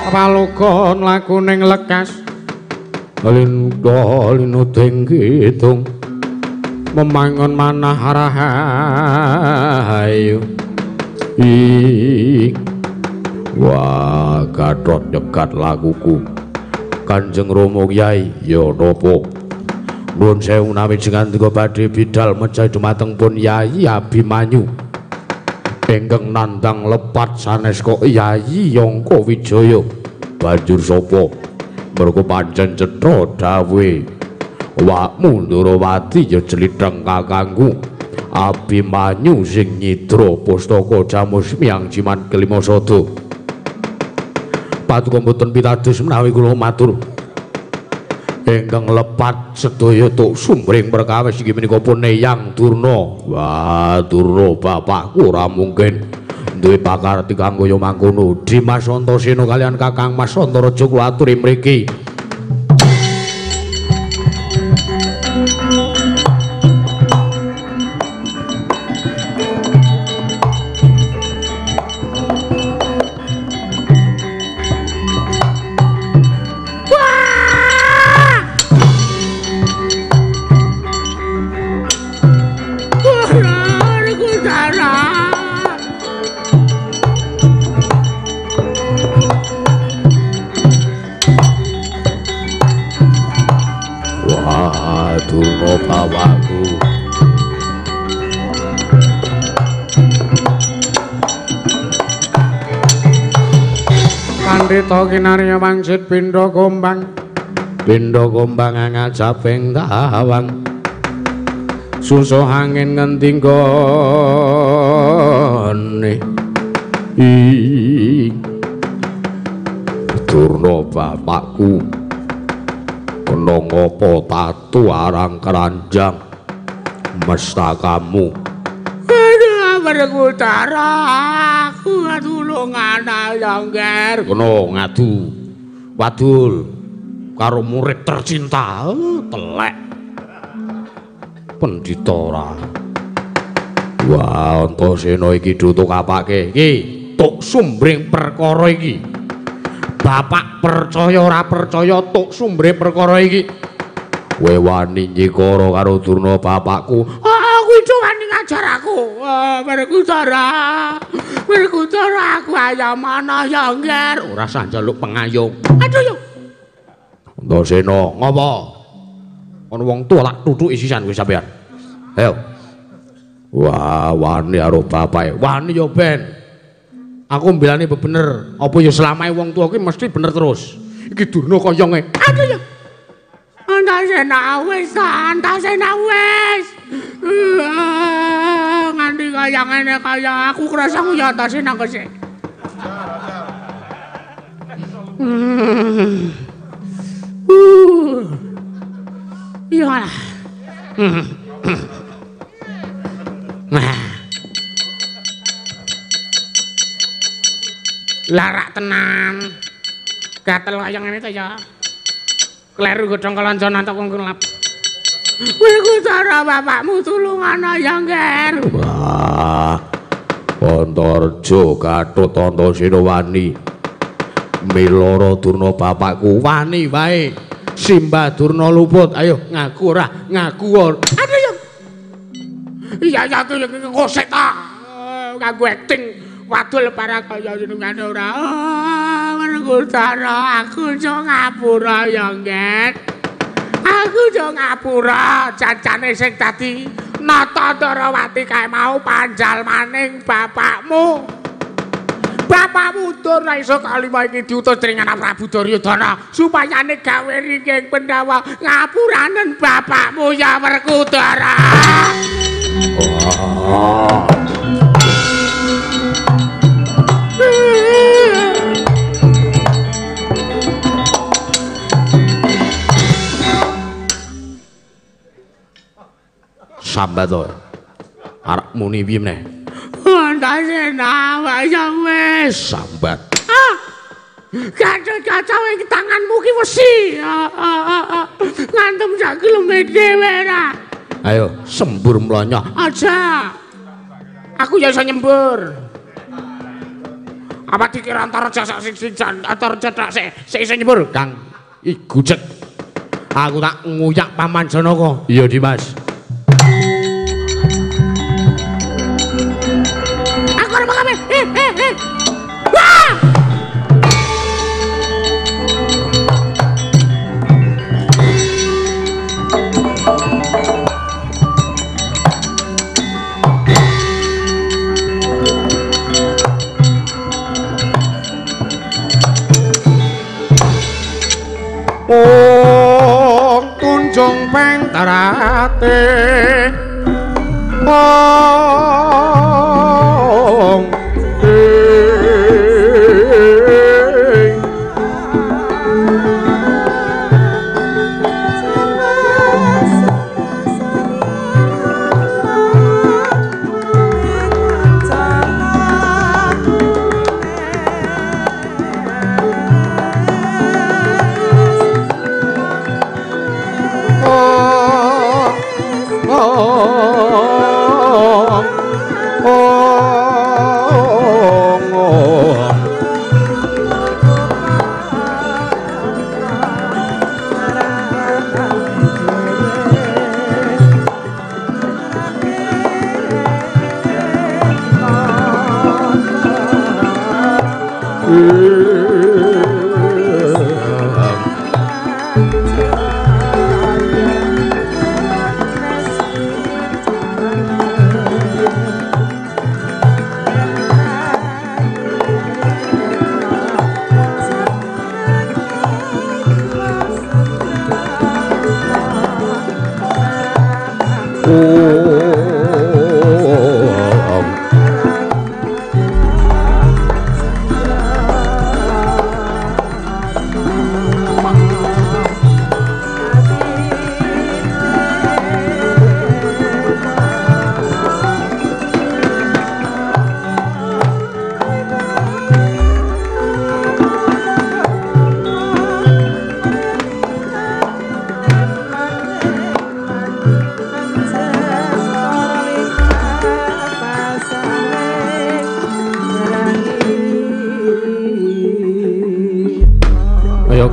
Palogon laku ning lekas lindha linuding kidung memangun manah rahayu. Wah, gatot nyegat lakuku. Kanjeng Rama Kyai ya napa? Nuwun sewu nawi jengandika badhe bidal mejahi dumateng pun Yayi Abimanyu ingkang nandhang lepat sanes kok Yayi Yangka Wijaya. Banjur sapa? Mergo pancen cetha dawuhe awakmu Ndrawati ya jlitheng kakangku Abimanyu sing nyidra pustaka Jamus Miang Jimat Kelima Sada. Paduka mboten pitados menawi kula matur ingkang lepat sedaya tuk sumring perkawis inggih menika pun Eyang Durna. Wah, Durna bapakku ora mungkin duwe pakarti kanggo ya mangkono. Dimas Antasena kalian Kakang Mas Antareja kula aturi mriki. Pandhita kinarya wangsit pindha gombang, pindha gombang ngajaping tawang, susuh angin ngendi nggone. Durna bapakku kena ngopo tatu arang keranjang mestakamu. Werkudara aku tulungan ayangger. Kono ngadu wadul karo murid tercinta. Telek pendhita ora. Wah, Antasena iki dutuk apake iki tuk sumbring perkara iki. Bapak percaya ora percaya tuk sumbring perkara iki. Kowe wani nyikara karo Durna bapakku. Aku itu wani ngajar aku. Werkudara. Werkudara aku ayam mana ya ngger. Ora usah njaluk pengayom. Aduh yo. Antasena, ngopo? Ana wong tuwa lak tutuki sisan kowe sampean. Ayo. Wah, wani karo bapake. Wani yo ben. Aku mbelani bener. Apa ya selamae wong tuwa kuwi mesti bener terus. Iki Durna kaya ngene. Aduh yo. Antasena wis, Antasena wis. Nganti kaya ngene kaya aku krasa ya Antasena kok sik. Iya. Larak tenan. Gatel kaya ngene ta ya. Kleru godhong kelonco nantok wong kelap. Werkudara bapakmu tulungan ya ngger. Wah. Antarja Gatot Antasena wani. Miloro Durna bapakku wani wae. Simbah Durna luput. Ayo ngaku ora, ngaku ora. Aduh yo. Iya ya kosek ta. Nganggo acting wadul para kaya jenengane ora. Werkudara aku yo ngapura ya ngger. Aku yo ngapura jancane sing dadi Nata Ndrawati kae mau panjal maning bapakmu. Bapakmu Durna iso kalima iki diutus dening anak Prabu Duryudana supayane gawe ringking Pandhawa. Ngapuranen bapakmu ya Werkudara. Oh. Sambat to. Arep muni piye meneh? Antasena wayang wis sambat. Ah. Gatot-kaca ing tanganmu ki wesi. Ngantem sak geleme dhewe ra. Ayo sembur mlonyoh. Aja. Aku ya iso nyembur. Apa dikira antara jasa sing antara cetak sik iso nyembur? Kang igucek. Aku tak nguyak Paman Janaka. Iya, Dimas. Aku arep kabeh. Wah! Ong tunjung peng terate ong ing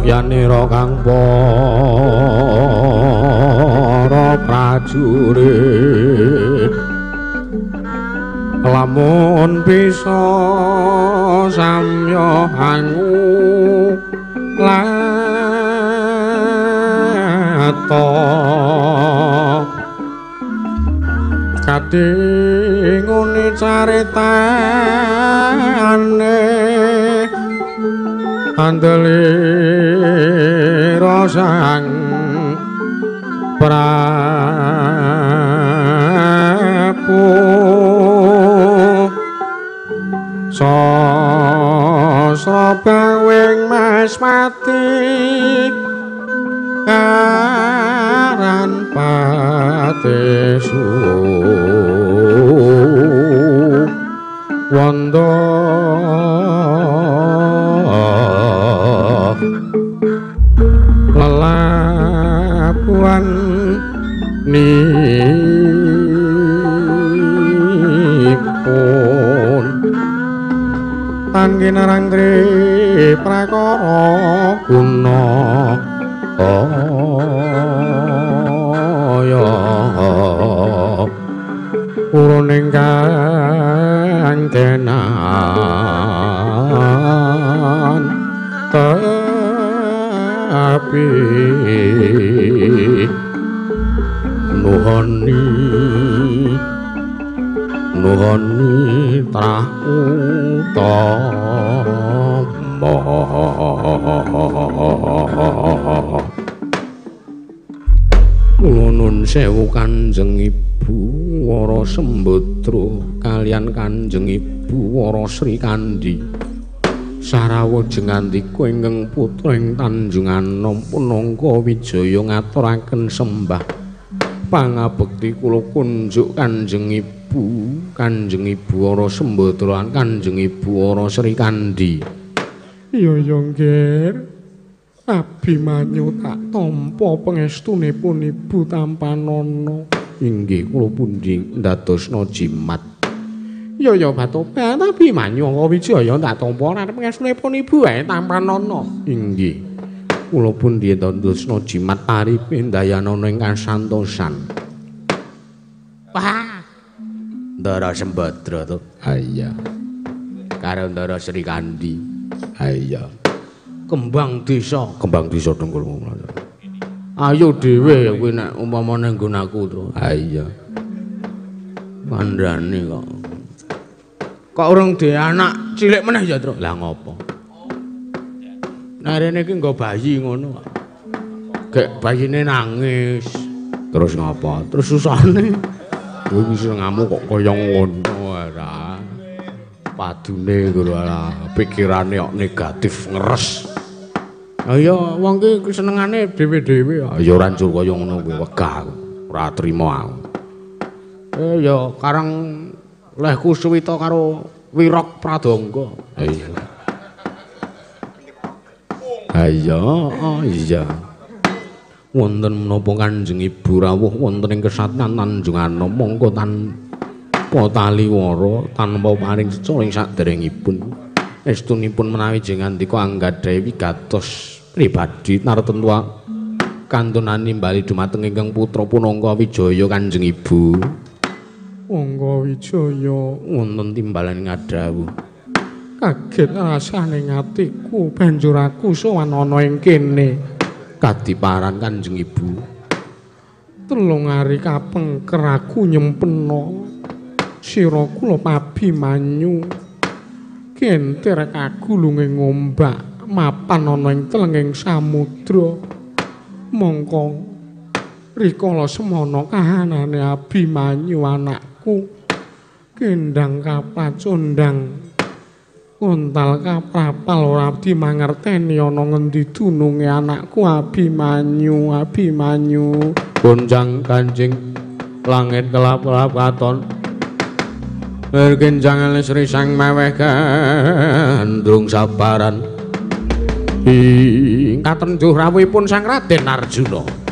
Yanira kang para prajurit lamun bisa samya hangu lato kadingune caritane andelira sang Prabu sasrabawing Mas Pati aran Patesu Wanda lelabuhan nipun tan kinarang tri prakara guna aya purun ingkang tenan tapi nuhoni nuhoni trah utama. Nun sewu Kanjeng Ibu Wara Sembadra kaliyan Kanjeng Ibu Wara Sri Kandi. Sarawuh jengandika ingkang putra ing Tanjung Anom Punangka Wijaya ngaturaken sembah pangabekti kula kunjuk Kanjeng Ibu, Kanjeng Ibu Wara Sembadra lan Kanjeng Ibu Wara Sri Kandi. Iya ya, Ngger. Abimanyu tak tampa pangestunipun Ibu tampanana. Inggih kula pundi ndadosna jimat. Ya ya Batobat Abimanyu Angka Wijaya tak tampa ora pangestunipun Ibu ae tampanana. Inggih. Kula pundi ndadosna jimat paripe ndayanana ing kasantosan. Wah. Ndara Sembadra to. Ha iya. Karo Ndara Sri Kandi. Ha iya. Kembang desa, kembang desa dengkul. Ayo dhewe kowe nek umpamane nggon aku to. Ha iya. Kandhane kok. Kok urung duwe anak cilik meneh ya, Tru? Lah ngopo? Nek rene iki nggo bayi ngono kok. Gek bayine nangis. Terus ngopo? Terus susahne. Kowe wis ngamuk kok kaya ngono ora. Padune ngono ora, pikirane kok negatif ngeres. Ayo wong ki kesenengane dhewe-dhewe. Ya ora njur kaya ngono kuwi wegah aku. Ora trimo aku. Ya karang lehku suwita karo Wirok Pradangga. Iya. Ayo, iya. Wonten menapa Kanjeng Ibu rawuh wonten ing kesatan Tanjung Anom mongko tanpa taliwara tanpa paring seca ing saderengipun. Estunipun menawi jengandika anggadhahi wigatos pribadi tartemtu kantunan nimbali dumateng ingkang putra Punangka Wijaya Kanjeng Ibu. Angka Wijaya wonten timbalan ngadhawuh. Kaget rasane atiku banjur aku sowan ana ing kene. Kadiparan Kanjeng Ibu. 3 hari kapengker aku nyempena sira kula Abimanyu. Kentir kagulunge ngombak mapan ana ing telenging samudra. Mongko rikala semana kahanane Abimanyu anakku kendang kapacundang kontal kaprapal ora dimangerteni ana ngendi dununge anakku Abimanyu. Abimanyu gonjang kanjing langit kelap-kelap katon ergenjang Sri Sang meweh gandrung sabaran ing katenjuh rawuhipun Sang Raden Arjuna.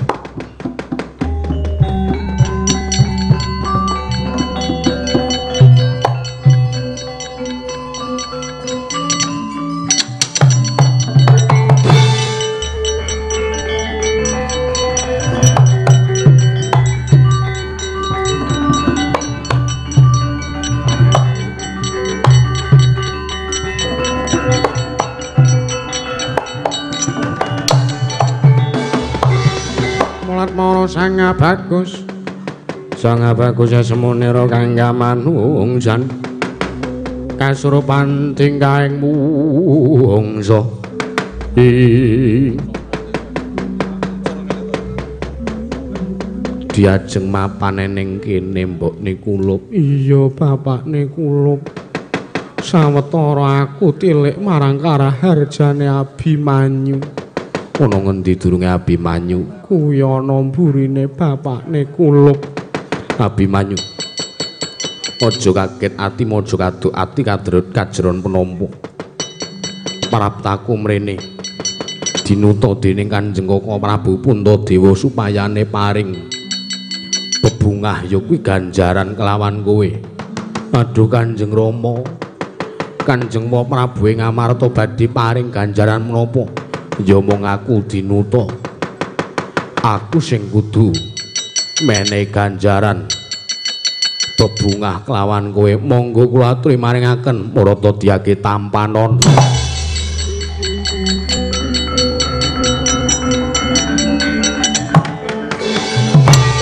Sang Bagus, Sang Bagus semunira kang kamanungsan kasurupan tingkahing mungsa. Diajeng mapane ning kene mbokne kulup. Iya bapakne kulup. Sawetara aku tilik marang karaharjane Abimanyu. Ana ngendi durunge Abimanyu? Kuwi ana mburine bapakne kulup. Abimanyu. Aja kaget ati, aja kaduk ati kadrut kajeron penampa. Praptaku mrene dinuta dening Kanjeng Kaka Prabu Puntadewa supayane paring bebungah ya kuwi ganjaran kelawan kowe. Aduh Kanjeng Rama, Kanjeng Prabu ing Amarta badhe paring ganjaran menapa? Ya mung aku dinuta. Aku sing kudu menehi ganjaran bebungah kelawan kowe. Monggo kula aturi maringaken marata diyake tampanon.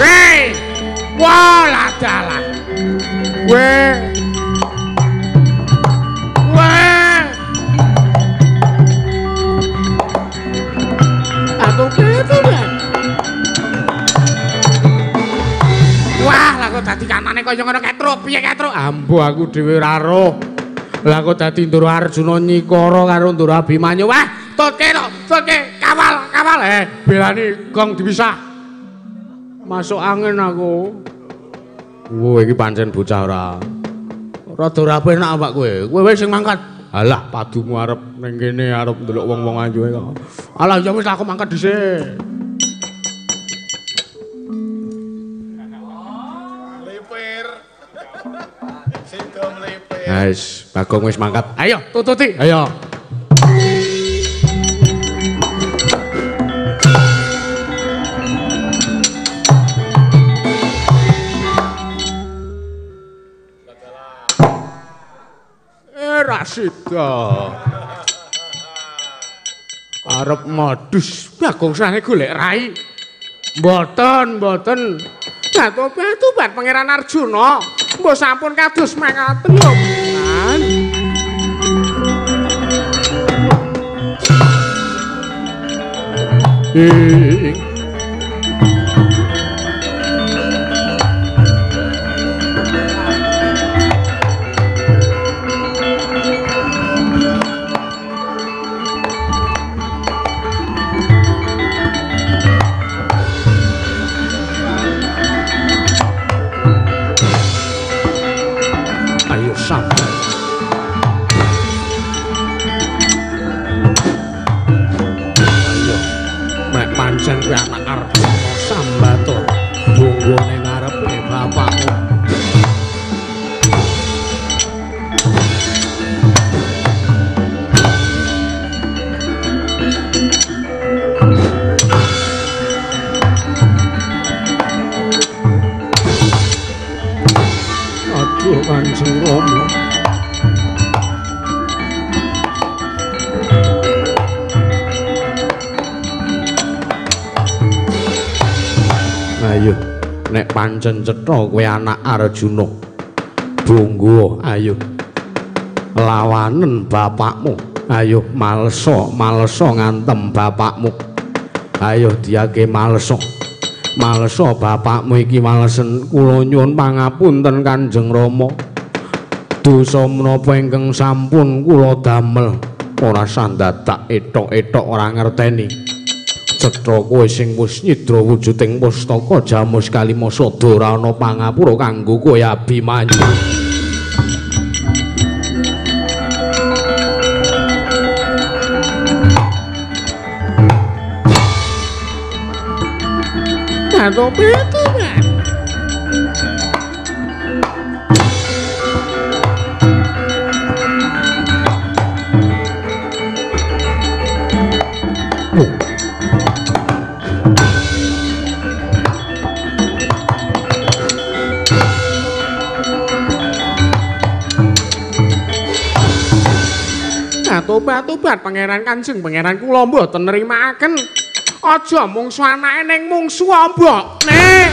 Hei! Wah, ladalah. Weh. Weh. Aku ketu. kaya ngono Ketruk, piye Ketruk? Ambo aku dhewe ora roh. Lah kok dadi Ndara Arjuna nyikara karo Ndara Abimanyu. Wah, tutke to, tutke, kawal, kawal. Belani gong dipisah. Masuk angin aku. Wo iki pancen bocah ora. Rada ora penak awak kowe. Kowe wis sing mangkat. Alah, padumu arep ning kene arep ndelok wong-wong anjuke kok. Alah ya wis aku mangkat dhisik. Lipir. Sido mlipir. Wis, Bagong wis mangkat. Ayo tututi, ayo. Sida. Arep modus Bagong sane golek rai. Mboten, mboten. Batu-batu bat Pangeran Arjuna. Mbok sampun kados mekaten lho. Pancen kuwi anak Arjuna sambato dunggone ngarepe bapakmu. Aduh Kanjeng Rama. Ayo nek pancen cetha kowe anak Arjuna bungguh ayo lawanen bapakmu, ayo malesa malesa ngantem bapakmu, ayo diake malesa malesa bapakmu iki malesen. Kula nyuwun pangapunten Kanjeng Rama, dosa menapa ingkang sampun kula damel ora sandadak etok-etok ora ngerteni. Cetha kowe sing wis nyidra wujuding pustaka Jamus Kalima sada ora ana pangapura kanggo kowe Abimanyu. Batu-batu. Tobat-tobat Pangeran Kanjeng Pangeran kula mboten nrimakaken. Aja mungsu anake ning mungsu mbokne.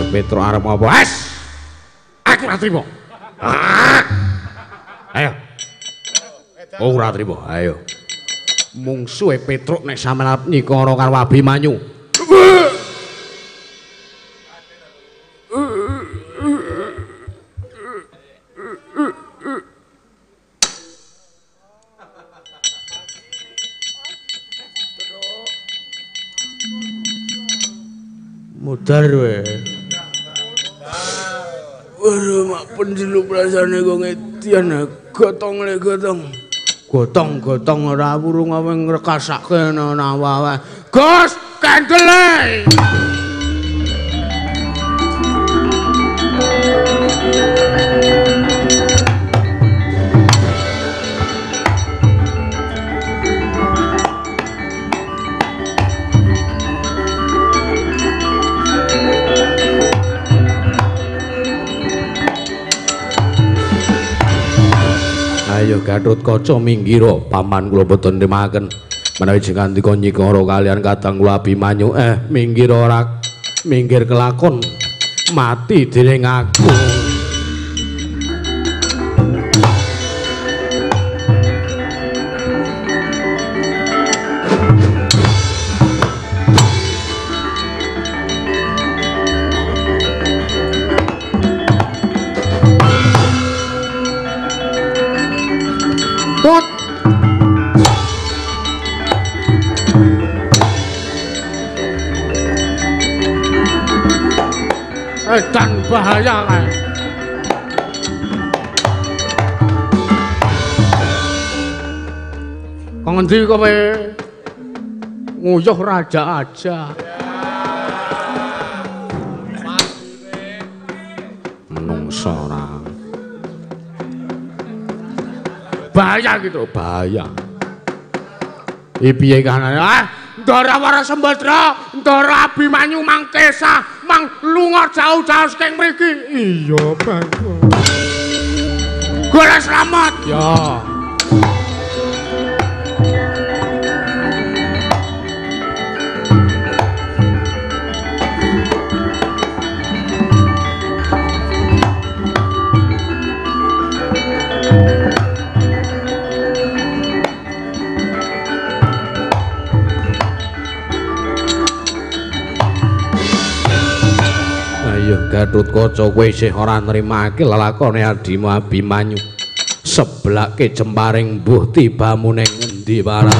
Petro arep apa? Es! Aku ora trimo. Ayo. Oh, ora trimo. Ayo. Mungsuhe Petruk nek sampeyan arep nyikara karo Abimanyu. Mudar we. Waduh, mak penjelu perasane kok ngedian gotong le gotong. Gotong-gotong ora wurung awe ngrekasake nang awae. Gus, kendele. Gatotkaca minggiro paman kula boten nrimaken menawi jengandika nyikara kalian kadang kula Abimanyu minggir ora minggir kelakon mati dening aku. Edan bahaya kae. Kok ngendi kowe nguyuh raja aja. Menungso ora. Bahaya gitu, bahaya. Iki piye kanane? Ah, Ndara Wara Sembadra, Ndara Abimanyu mangkesah, mang lunga jauh-jauh saking mriki. Iya, Bang. Golek slamet. Ya. Gatotkaca kowe isih ora nrimake lelakone adimu Abimanyu. Seblake jemparing mbuh tibamu ning ngendi para.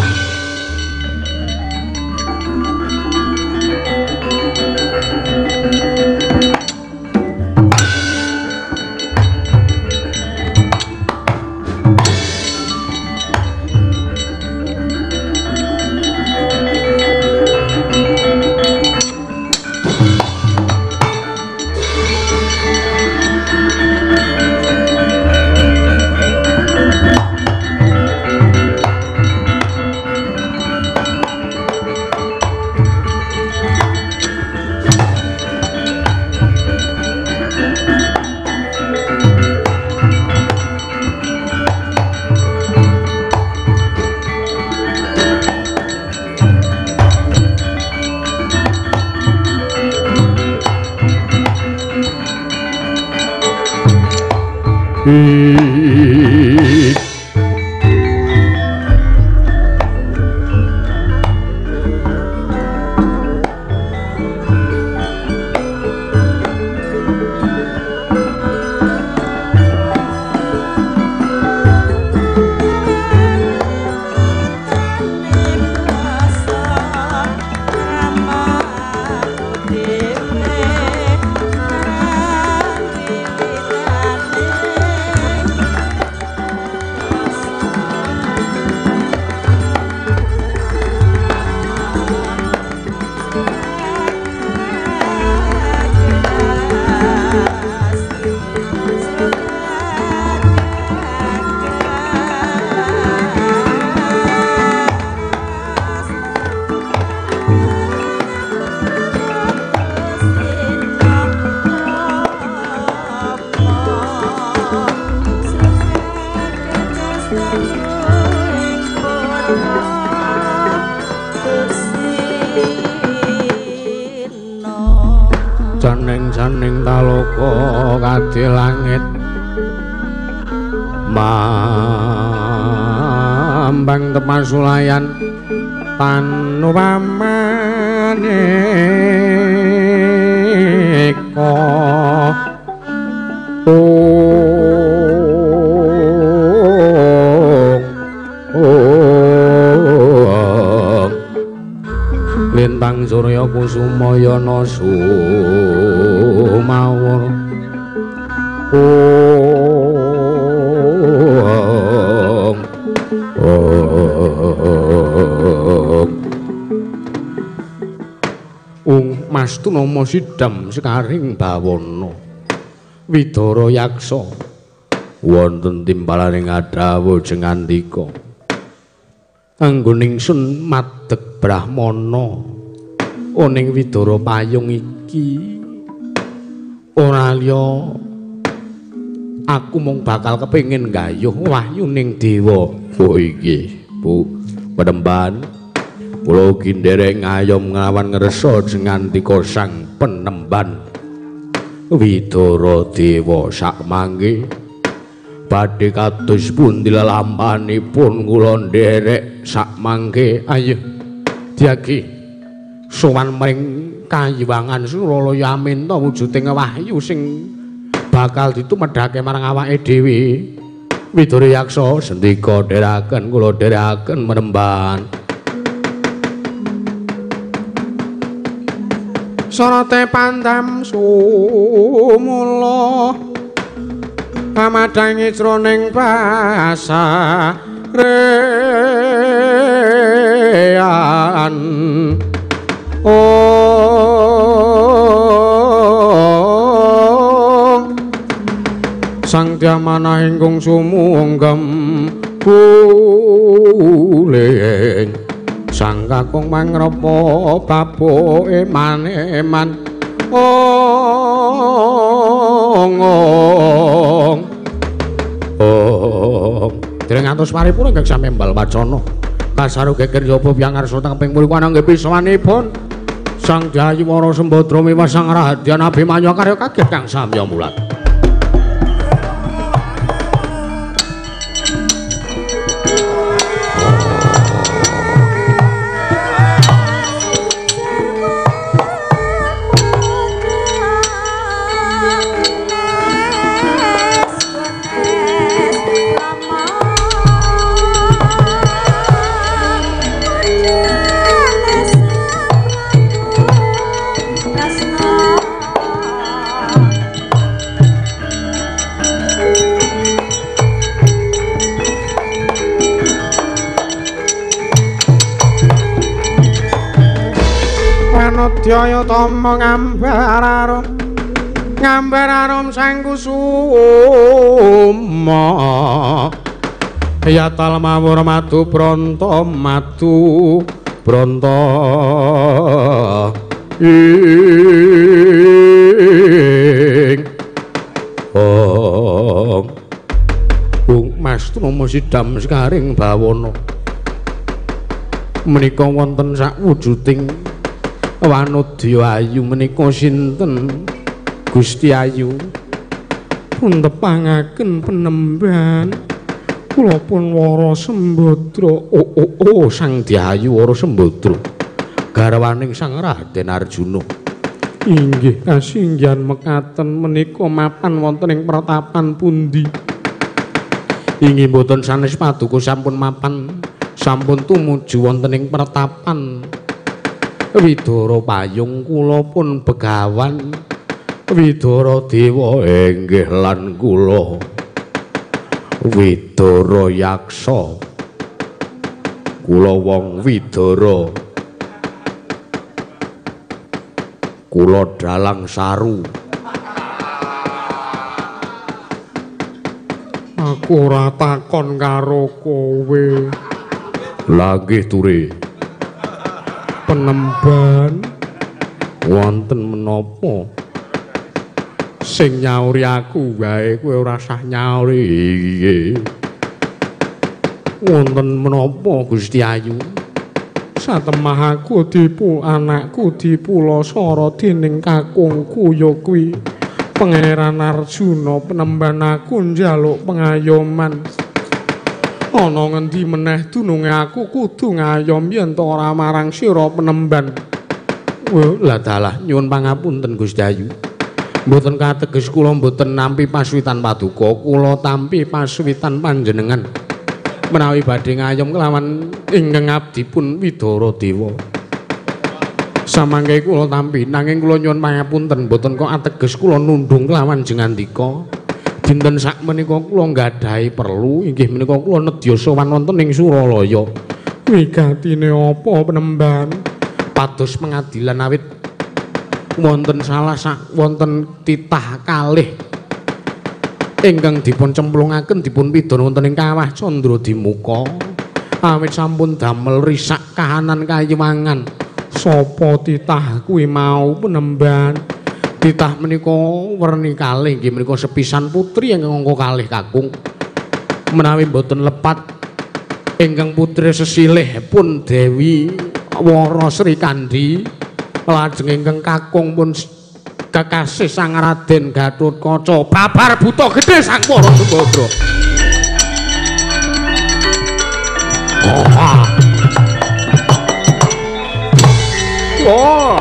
Janing-janing taloka kadhe langit mambang tepasulayan tanu pamaneka lintang surya kusumayana sumawur ong ong ung mastu nama sidam sekaring bawana Widara yaksa wonten timpalaning adawu jengandika anggon ingsun madeg brahmana oning Widara payung iki ora liya Aku mung bakal kepengin gayuh wahyuning dewa. Oh inggih, Bu Penemban. Kula ugi nderek ngayom nglawan ngresa jengandika Sang Penemban. Widara Dewa sakmangke badhe kados pundi lelampahanipun kula nderek sakmangke. Ayo diagi sowan mring Kahyangan Suralaya aminta wujuding wahyu sing bakal ditumedhake marang awake dhewe. Widara Yaksa sendika dherekaken kula dherekaken Penemban. Sorate pandam sumula amadhangi jroning pasarean. Oh Sang Dyamanah ingkung sumunggem buling Sang Kakung mangrepa baboke maneman. Ong ong ong dereng ngantos paripurna ingkang samembal wacana kasaru geger yapa piyang ngarsa tengping mriku anangge pisawanipun Sang Dyayu Wara Sembadra miwah Sang Rahadyan Abimanyu karya kaget kang samya mulat. Jaya tama ngambar arum ngambar arum sang kusuma yatal mawur madu bronto madu bronto ing ong Bung Mas Trama sidam sekaring bawana menika wonten sakwujuding wanodya ayu menika sinten Gusti Ayu? Pun tepangaken Penemban kula pun Wara Sembadra. Oh oh oh Sang Dyayu Wara Sembadra garwaning Sang Raden Arjuna. Inggih kasinggihan mekaten menika mapan wonten ing pertapan pundi? Inggih mboten sanes paduka sampun mapan sampun tumuju wonten ing pertapan Widara Payung kula pun begawan Widara Dewa inggih lan kula Widara Yaksa kula wong Widara kula dalang saru. Aku ora takon karo kowe. Lah nggih ture Penemban wonten menapa sing nyauri aku wae kowe ora sah nyauri. Nggih wonten menapa Gusti Ayu? Satemah aku dipu anakku dipulasara dening kakungku ya kuwi Pangeran Arjuna. Penemban aku njaluk pengayoman. Ana ngendi meneh dununge aku kudu ngayom yen ta ora marang sira Penemban. Lah dalah nyuwun pangapunten Gusti Ayu. Mboten kateges kula mboten nampi paswitan paduka, kula tampi paswitan panjenengan. Menawi badhe ngayom kelawan ingkang abdipun Widara Dewa. Samangke kula tampi nanging kula nyuwun pangapunten mboten kok ateges kula nundung kelawan jengandika. Dinten sakmenika kula nggadahi perlu inggih menika kula nedya sowan wonten ing Suralaya. Wigatine apa Penemban? Pados pengadilan awit wonten salah sak wonten titah kalih ingkang dipun cemplungaken dipun pidana wonten ing kawah Candra Dimuka awit sampun damel risak kahanan kayiwangan. Sapa titah kuwi mau Penemban? Titah menika werni kalih inggih menika sepisan putri ingkang angka kalih kakung. Menawi mboten lepat ingkang putri sesilih pun Dewi Wara Sri Kandi, lajeng ingkang kakung pun kekasih Sang Raden Gatotkaca babar buta gedhe Sang Para Subadra. Oh,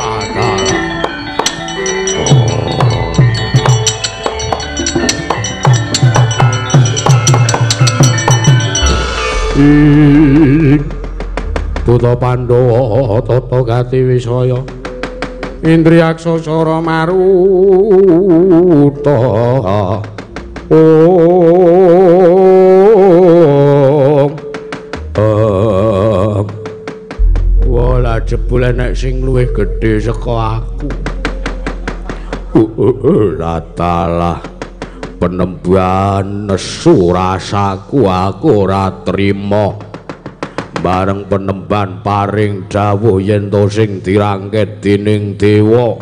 Buta Pandhawa tata gati wisaya Indriyaksa cara maruta. Om. Wala jebul enek sing luwih gedhe saka aku. Latalah penemban nesu rasaku aku ora trima. Bareng penemban paring dawuh yen to sing dirangket dening dewa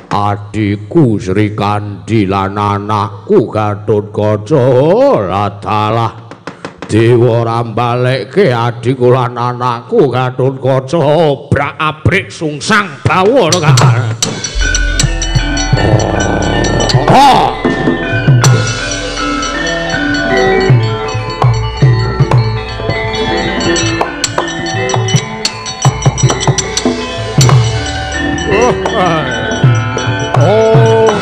adhiku Sri Kandi lan anakku Gatotkaca. Latalah dewa ora mbalekke adhiku lan anakku Gatotkaca obrak-abrik sungsang bawa. Oh. Oh.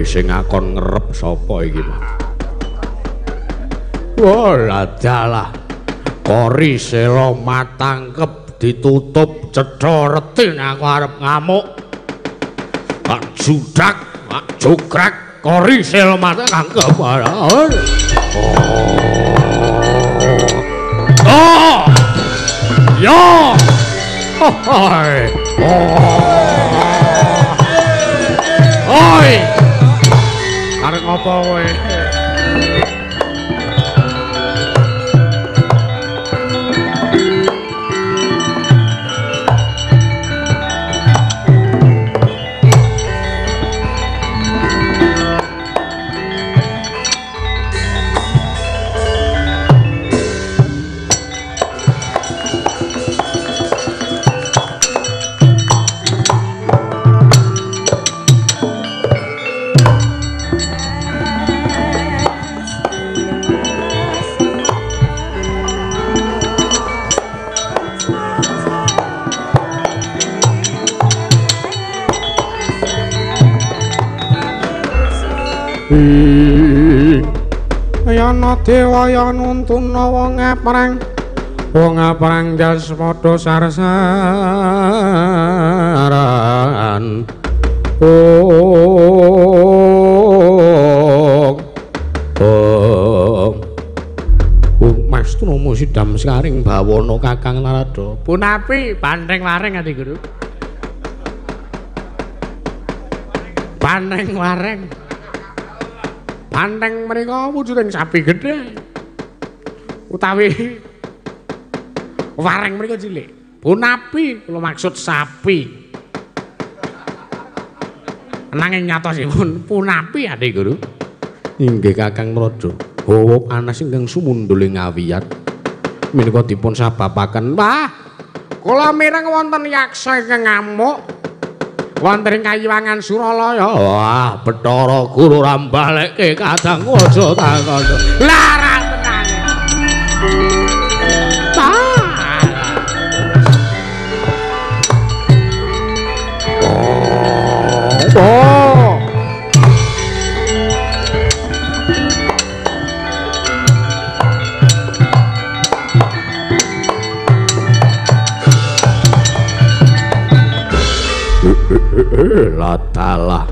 Sing ngakon ngerep sapa iki? Wah, dalah. Kori sela matangkep ditutup cetha reti aku arep ngamuk. Pak judak, pak jogrek, kori sela matangkep. Oh. Oh. Yo. Oi. Oi. Arep ngopo kowe? Yana dewa ya nuntuna wong aprang, wong aprang jas padha sarsaran. Oh. Oh. Mas Tunomo sidam sekaring bawana Kakang Narada. Punapi banteng wareng ati guru. Banteng wareng. Banteng menika wujuding sapi gedhe utawi wareng menika cilik. Punapi kula maksud sapi. Nanging nyatosipun punapi ade guru. Inggih Kakang Narada. Hawa panas ingkang sumundul ing awiyat menika dipun sababaken. Wah, kula mireng wonten yaksa ingkang ngamuk wonten ing kayiwangan Suralaya. Wah, Bathara Guru ora mbalekke kadang aja takon. Lara tenane. Oh. Latalah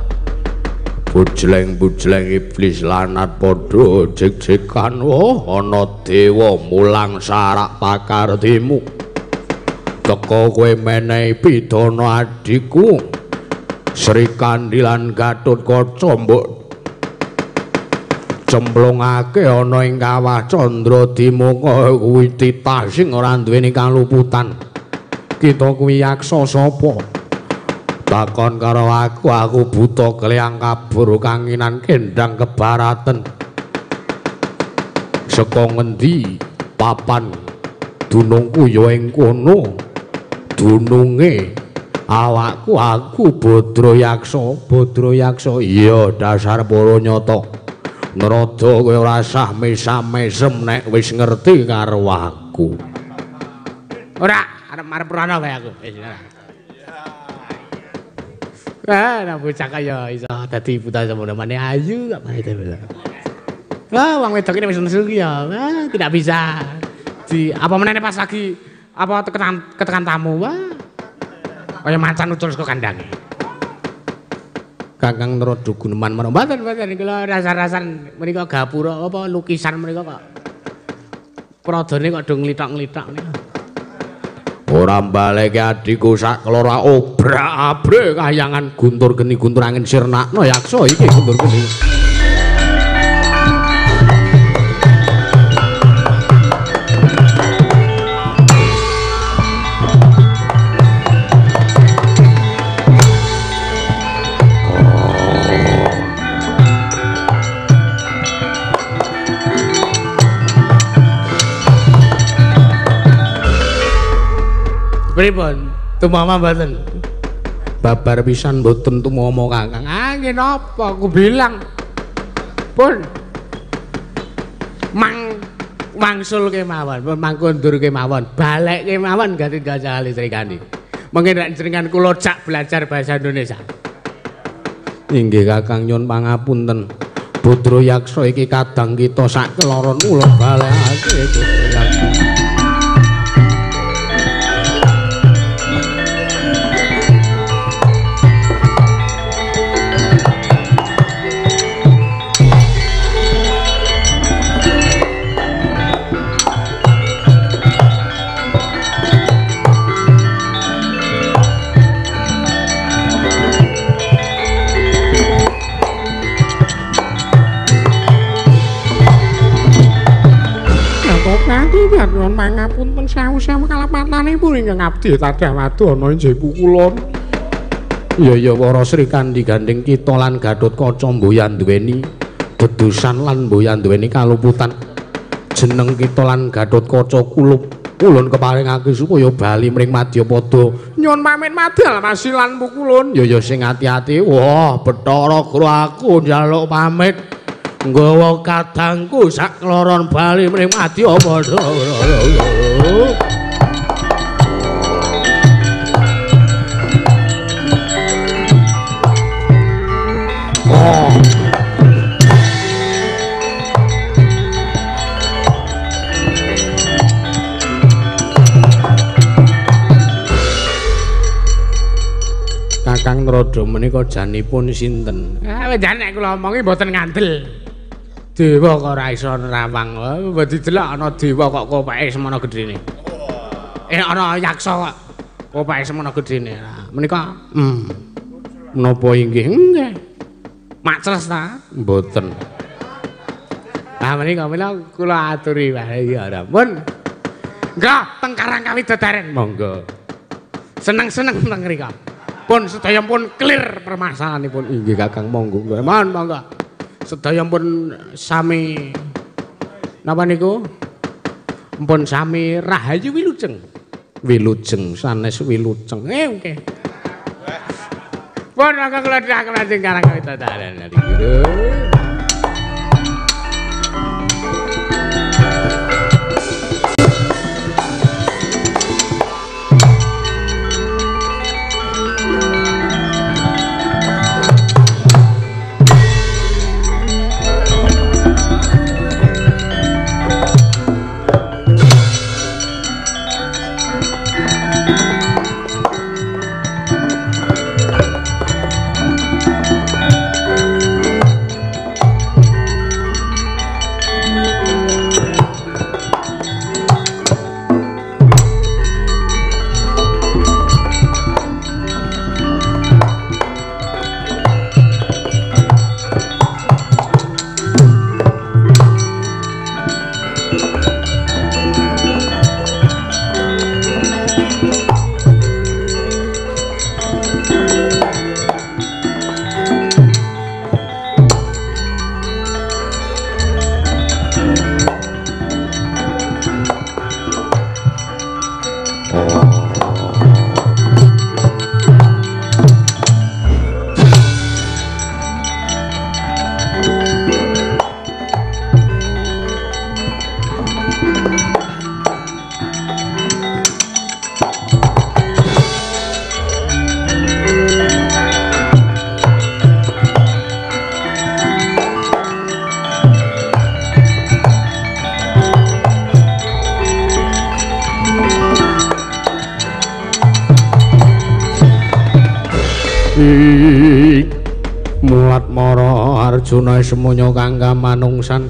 Bujleng-bujleng iblis lanat padha jek-jekan. Oh, ana dewa mulang sarak pakartimu. Teka kowe menehi pidana adhiku Srikandhi lan Gatotkaca mbok cemplungake ana ing kawah Candra Dimuka kuwi titah sing ora duweni kaluputan. Kita kuwi yaksa sapa? Takon karo aku, aku buta kleyang kabur kanginan kendang kebaraten. Saka ngendi papan dunungku ya ing kono. Dununge awakku aku Badra Yaksa, Badra Yaksa. Iya, dasar para nyata. Nrada kowe ora sah mesam-mesem nek wis ngerti karo aku. Ora, arep rono wae aku. Ah, nah bocah kaya iso dadi buta semono maneh ayu kok maneh to. Wah, wong wedok ini wis nesu ki ya. Wah, tidak bisa. Di apa meneh pas lagi apa ketekan tamu, wah. Kaya macan ucul saka kandange. Kakang Nrada guneman marang mboten mboten kula rasa-rasan menika gapura apa lukisan menika kok. Pradane kok do nglithok-nglithok niku. Ora mbaleke adhiku sak kelora obrak-abrik kayangan guntur geni guntur angin sirnakno yaksa iki guntur geni. Pripun? Tumama mboten? Babar pisan mboten tumama Kakang. Ah, nggih napa aku bilang. Pun mang wangsul kemawon, pun mangkundur kemawon, balik kemawon ganti gajah Srikandhi. Mengke nek jenengan kula jak belajar bahasa Indonesia. Inggih Kakang nyuwun pangapunten. Badra Yaksa iki kadang kita sak keloron kula balekake Badra Yaksa. Nyuwun pangapunten sewu-sewu kalepatanipun ingkang abdi tadah wadana injih pukulun. Iya ya para Srikandhi gandeng kita lan Gatotkaca mboyan duweni dedusan lan mboyan duweni kaluputan. Jeneng kita lan Gatotkaca kulup ulun keparingake supaya bali mring Madyapada. Nyuwun pamit madal masilan pukulun. Ya ya sing ati-ati. Wah, Bathara Guru aku njaluk pamit. Nggawa kadangku sak kloron bali mring Madyapada. Oh. Kakang Nrada menika janipun sinten? Ah, jan nek kula omongi mboten ngandel. Dewa kok ora iso nerawang. Mbok didelok ana dewa kok kopeke semono gedhene. Ana yaksa kok kopeke semono gedhene. Menika menapa inggih? Nggih. Makcles ta? Mboten. Lah menika mila kula aturi wae ya ampun. Nggih, teng Karang Kawidodaren. Monggo. Seneng-seneng teng mriku. Pun sedaya pun clear permasalahanipun. Inggih Kakang monggo. Mohon monggo. Sedaya pun sami napa niku? Pun sami rahayu wilujeng. Wilujeng sanes wilujeng. Nggih. Pun monggo kula dhateng Karang Kawidodaren niku. Mulat mara Arjuna semono kang kamanungsan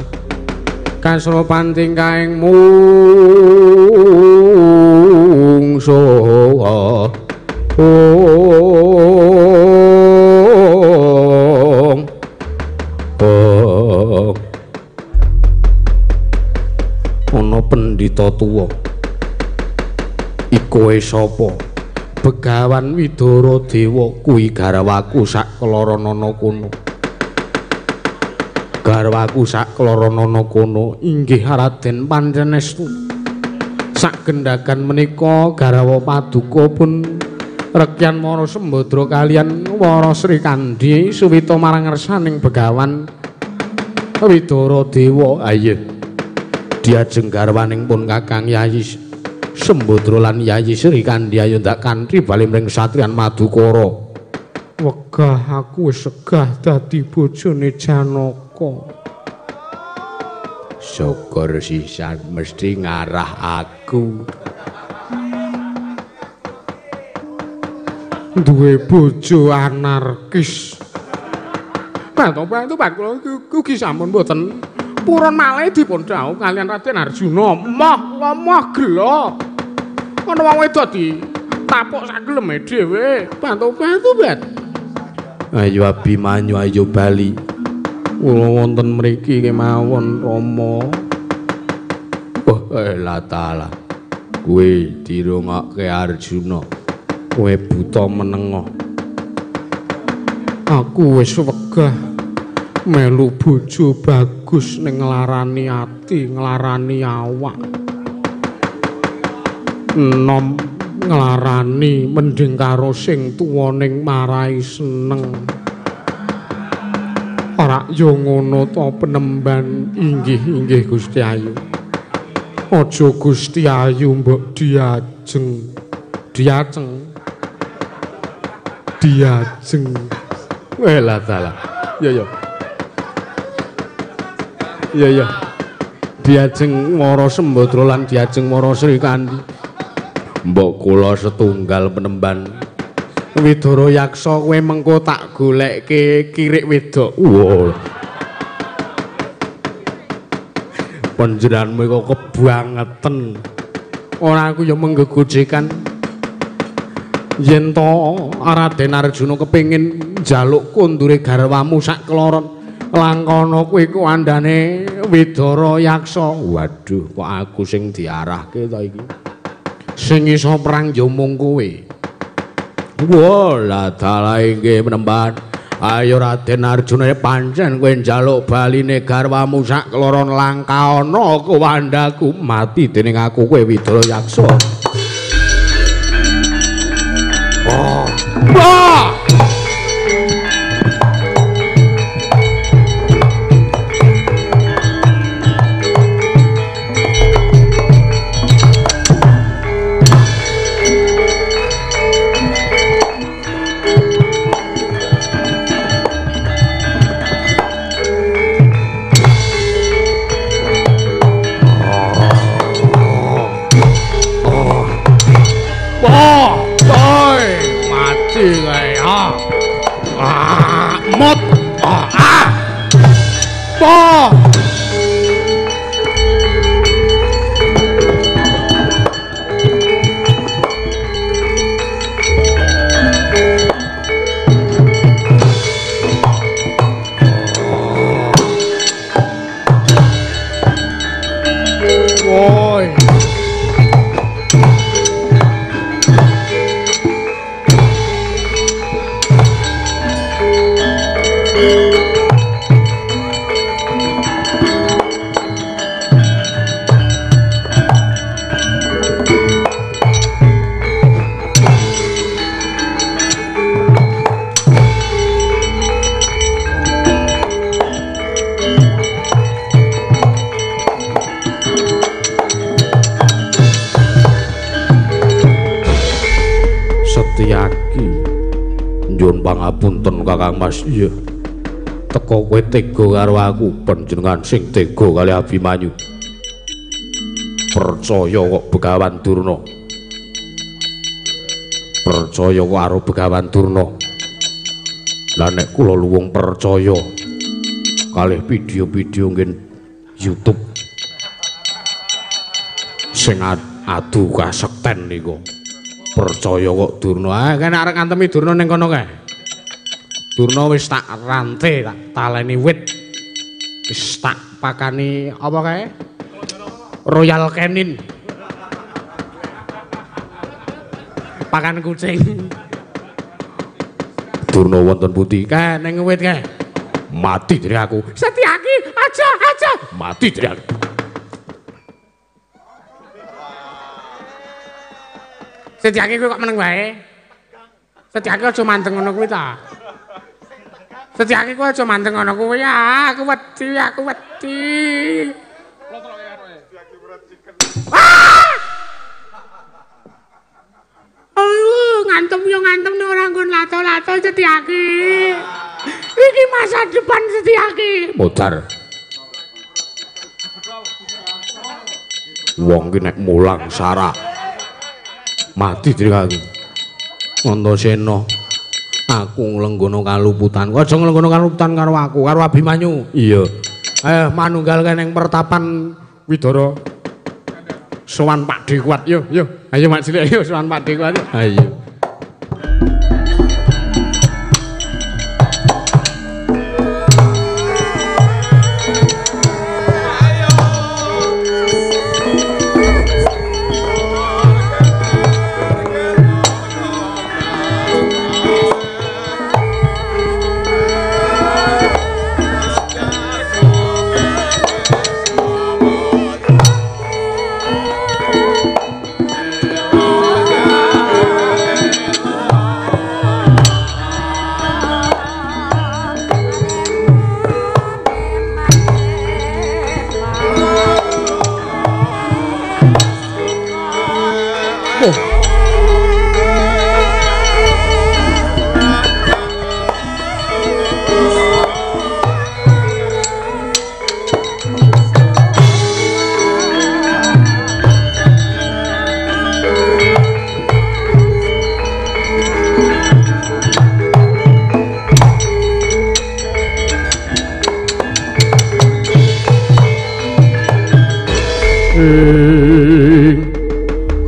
kasropan tingkahing mungsuh. Ana pendhita tuwa iku sapa? Begawan Widara Dewa kuwi garwaku sak kloronana kono. Garwaku sak kloronana kono inggih Raden pancen estu. Sak gendhagan menika garwa paduka pun rekyan Wara Sembadra kaliyan Wara Srikandhi suwita marang ngersaning Begawan Widara Dewa. Ayo diajeng garwaning pun Kakang Yayi Sembadra lan Yayi Srikandhi ayo ndak kanthi bali mring satriyan Madukara. Wegah aku wis segah dadi bojone Janaka. Syukur sisan mesti ngarah aku. Duwe bojo anarkis. Bantu-bantu kula ugi sampun mboten purun malih dipun dhawuh kaliyan Raden Arjuna. Moh moh gela. Ana wong wedok ditapuk sageleme dhewe. Bantu-bantu bet. Ayo Abimanyu, ayo bali. Kula wonten mriki kemawon Rama. Oh, la taala. Kowe dirungokke Arjuna. Kowe buta menengah. Aku wis wegah melu bojo bagus ning nglarani ati, nglarani awak. Enom nglarani mending karo sing tuwa ning marai seneng. Ora yo ngono to penemban. Inggih inggih Gusti Ayu. Aja Gusti Ayu mbok diajeng. Diajeng. Diajeng. Welah dalah. Ya ya. Ya ya. Diajeng Wara Sembadra lan diajeng Wara Srikandhi. Mbok kula setunggal penemban. Widara Yaksa kowe mengko tak golekke kirik wedok. Wah. Panjenenganmu kok kebangeten. Ora aku ya menggegojekan. Yen to Raden Arjuna kepengin njaluk kondure garwamu sak kloron, langkana kowe kuwandane Widara Yaksa. Waduh, kok aku sing diarahke to iki. Sing iso perang ya mung kowe. Wah, la dalah inggih penemban. Ayo Raden Arjuna pancen kowe njaluk baline garwamu sak kloron langkaana kuwandaku mati dening aku kowe Widara Yaksa. Oh. Wah! Mot ah po. Woi. Setyaki nyuwun pangapunten Kakang Mas. Iya. Teko kowe tega karo aku, panjenengan sing tega kali Abimanyu. Percaya kok Begawan Durna. Percaya kok karo Begawan Durna. Lah nek kula luwung percaya kalih video-video ngen YouTube sing adu kasekten niku. Percaya kok Durna. Ah kene arek ngantemi Durna ning kono kae. Durna wis tak rante, tak taleni wit. Wis tak pakani apa kae? Royal Canin. Pakan kucing. Durna wonten pundi? Kae ning wit kae. Mati diri aku. Setyaki, aja, aja. Mati diri aku. Setyaki kowe kok meneng wae? Setyaki aja manteng ngono kuwi ta. Setyaki kowe aja manteng ngono kuwi ya, aku wedi, aku wedi. Ah! Aduh, ngantem yo ngantem nek ora nggon lato-lato Setyaki. Iki masa depan Setyaki. Modar. Wong ki nek mulang sarak mati diri aku. Antasena, aku nglenggono kaluputan. Aja nglenggono kaluputan karo aku, karo Abimanyu. Iya. Ayo manunggal kene ning pertapan Widara. Sowan Pakde Kuat yo, yo. Ayo Mak Cilik, ayo sowan Pakde Kuat. Ayo.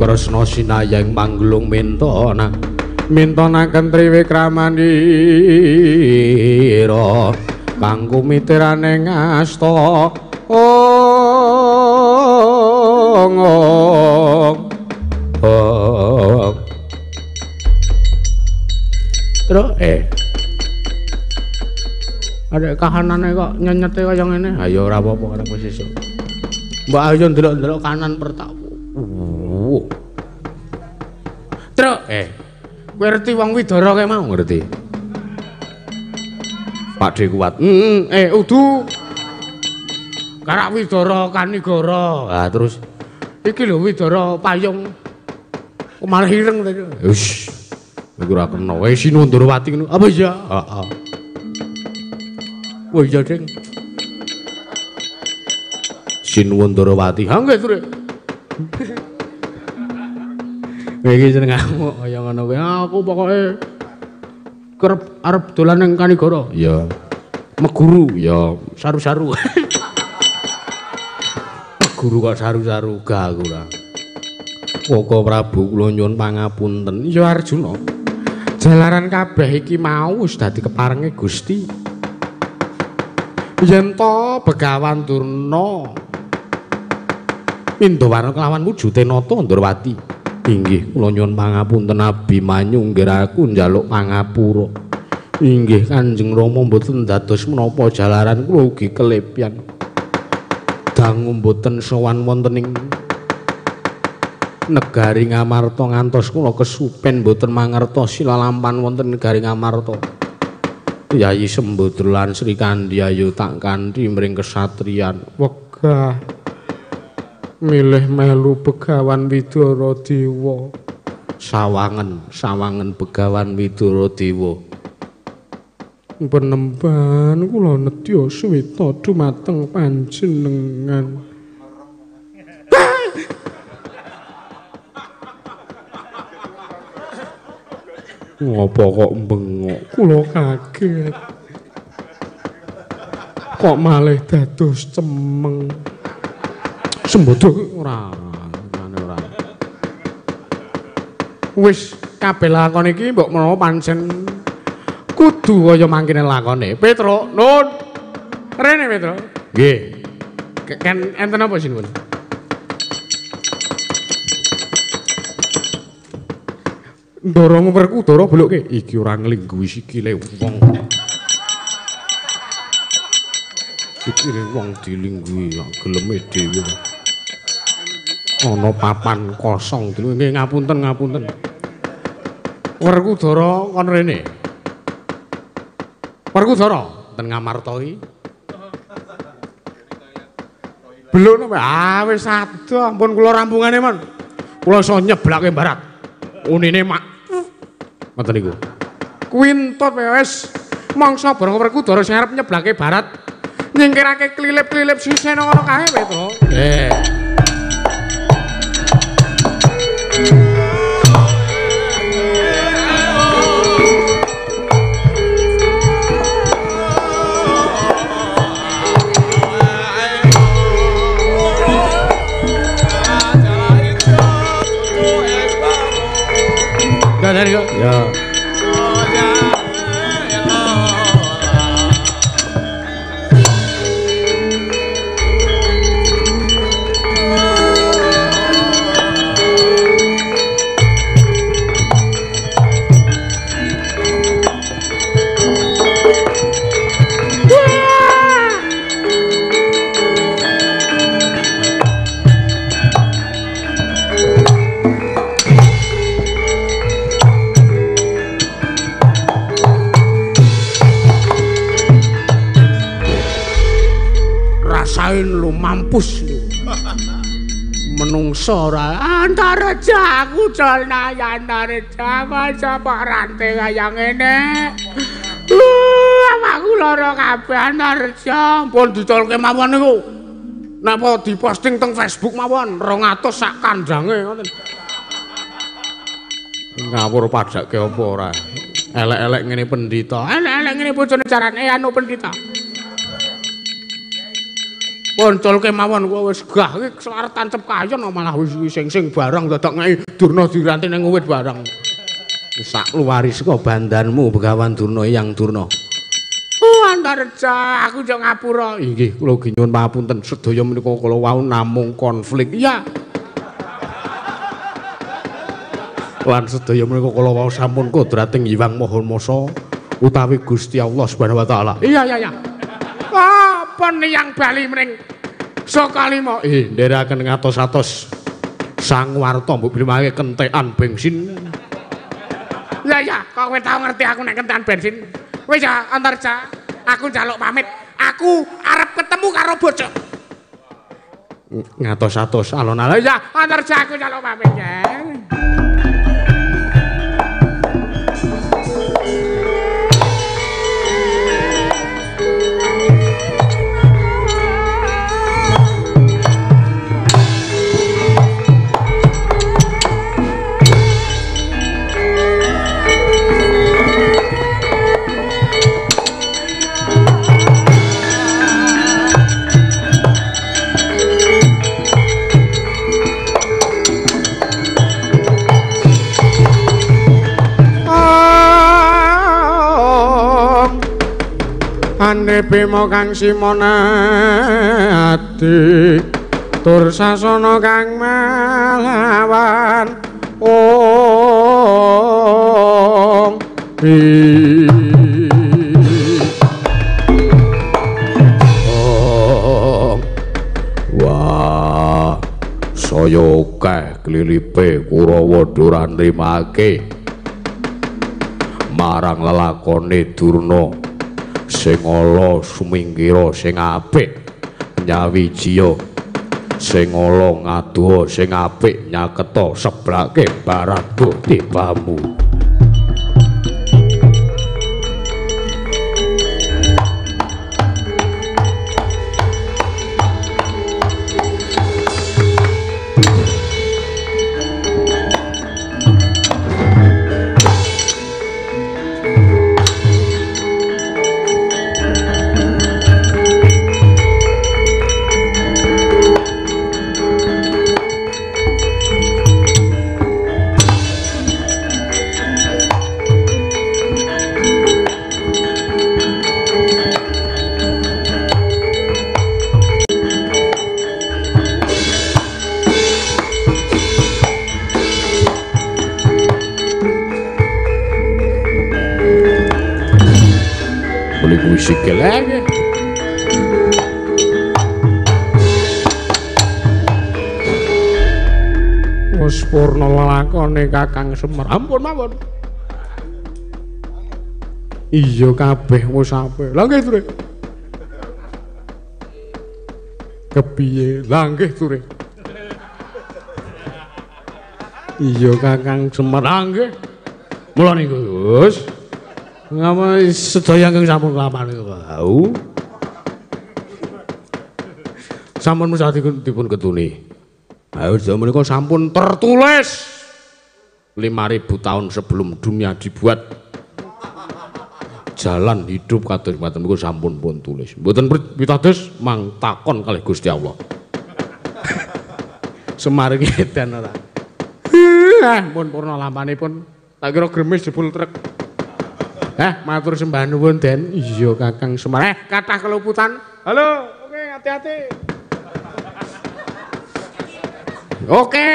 Kresna sinayang mangglung mintona mintonaken triwikramanira kanggo mitirane ngasta ong ong. Terus ada kahanane kok nyenyete kaya ngene. Ayo ora apa-apa karo sesuk. Mbak ayo ndelok-ndelok kanan pertak. Truk, kowe ngerti wong Widara kae mau ngerti. Pakde Kuat. Udu. Karak Widara Kanigara. Ha terus iki lho Widara Payung. Kok malah ireng tadi. Wis. Iku ora kena. Sinundrawati ngono. Apa iya? Heeh. Wah iya, Ding. Sinuwundrawati. Ha nggih, Truk. Iki jeneng ngamuk kaya ngono kuwi. Aku pokoke kerep arep dolan ning Kanigara. Iya. Meguru ya saru-saru. Meguru kok saru-saru gak aku ora. Koko Prabu kula nyuwun pangapunten. Ya Arjuna. Jalaran kabeh iki mau wis dadi keparenge Gusti. Yen to Begawan Durna Mindawarna kelawan wujude nata Ndrawati. Inggih kula nyuwun pangapunten Abimanyu nggih aku njaluk pangapura. Inggih Kanjeng Rama mboten dados menapa jalaran kula ugi kelepyan. Dangu mboten sowan wonten ing negari Ngamarta ngantos kula kesupen mboten mangertosi lalampahan wonten negari Ngamarta. Yayi Sembadra lan Sri Kandi ayo tak kanthi mring kesatriyan. Wegah milih melu Begawan Widara Dewa. Sawangen, sawangen Begawan Widara Dewa. Penemban kula nedya suwita dumateng panjenengan. Ngopo kok bengok? Kula kaget. Kok malih dados cemeng. Sembodo ora, ora. Wis kabeh lakon iki mbok menawa pancen kudu kaya mangkene lakone. Petro, nun. Rene Petro. Nggih. Ken enten apa sinuwun? Ndara Werkudara belukke iki ora nglingguhi sikile wong. Sikile wong dilingguhi geleme dhewe. Ana papan kosong nggih ngapunten ngapunten. Werkudara kon rene. Werkudara ten Ngamarta iki. Beluk napa? Ah wis adoh ampun kula rampungane mon. Kula iso nyeblake barat. Unine mak. Ngoten niku. Kuwi entot wis mangsa bareng Werkudara sing arep nyeblake barat nyingkirake klilip-klilip sisih ngono kae Petro. Nggih. Ya. Rasain lu mampus lu. Menungso ora Antareja aku colna Antareja aja pak rantai kaya ngene. Awakku lara kabeh Antareja pun dicolke mawon niku. Napa diposting teng Facebook mawon 200 sak kandange ngoten. Ngawur padake apa ora? Elek-elek ngene pendhita. Elek-elek ngene bojone carane anu pendhita. Poncolke mawon kuwi wis gah iki arep tancep kayon malah wis sing-sing barang dadak ngeki Durna diranti ning wit barang. Sak luwari saka bandanmu Begawan Durna Eyang Durna. Oh Antareja aku yo ngapura. Inggih kula ugi nyuwun pangapunten sedaya menika kula wau namung konflik. Iya. Lan sedaya menika kula wau sampun kodrating Hyang Maha Masa utawi Gusti Allah Subhanahu wa taala. Iya iya iya. Apa niyang bali mring Sokalima? Nderekaken ngatos-atos sang warta mbok bilimake kentekan bensin. Ya ya, kok kowe tau ngerti aku nek kentekan bensin? Wis ya Antareja, aku njaluk pamit. Aku arep ketemu karo bojo. Ngatos-atos alon-alon. Ya, Antareja aku njaluk pamit ya. Ane Bima kang simonati tur sasana kang malawan ong Wah saya akeh klilipe Kurawa ora nrimake marang lelakone Durna sing ala sumingkira sing apik nyawijiya sing ala ngadoha sing apik nyaketa seblake barat tibamu. Cekeli kuwi sikil. Nggih. Wis purna lelakone Kakang Semar. Ampun mawon. Iya kabeh wis apik. Lah nggih, Ture. Kepiye? Lah nggih, Ture. Iya Kakang Semar. Lah nggih. Mula niku, Gus. Ngapa sedaya ingkang sampun kelapan niku wau. Sampun mesah dipun ketuni. Ayo menika sampun tertulis 5000 tahun sebelum dunia dibuat. Jalan hidup kados mekaten niku sampun pun tulis. Mboten pitados mang takon kalih Gusti Allah. Semar iki edan ora. Pun purna lampanipun. Tak kira gremis jebul trek. Matur sembah nuwun Den. Iya Kakang Semar. Kathah keluputan. Halo, oke hati-hati. Oke.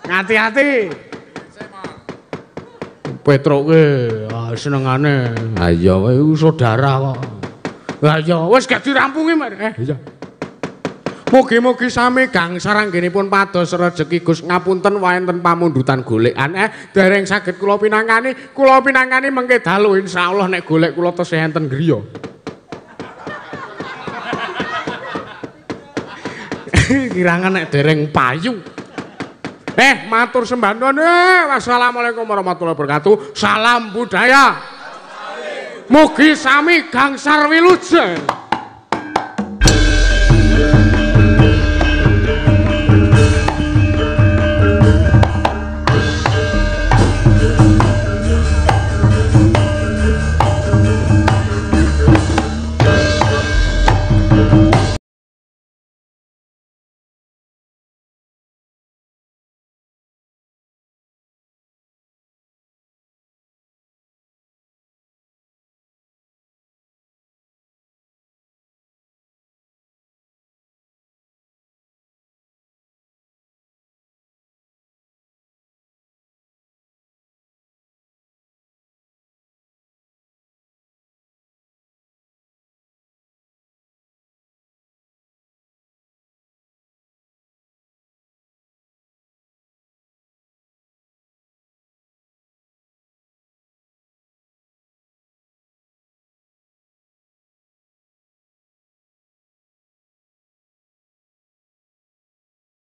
Hati-hati. Petruk ke senengane. Ha iya iku saudara kok. Lah iya wis gak dirampungi, Mas. Iya. Mugi-mugi sami gangsar anggenipun pados rejeki Gus. Ngapunten wonten pamundutan golekan. Dereng saged kula pinangkani, kula pinangkani mengke dalu insyaallah nek golek kula tesih enten griya. Kirangan nek dereng payu. Matur sembah nuwun. Wassalamualaikum warahmatullahi wabarakatuh. Salam budaya. Mugi sami gangsar wilujeng.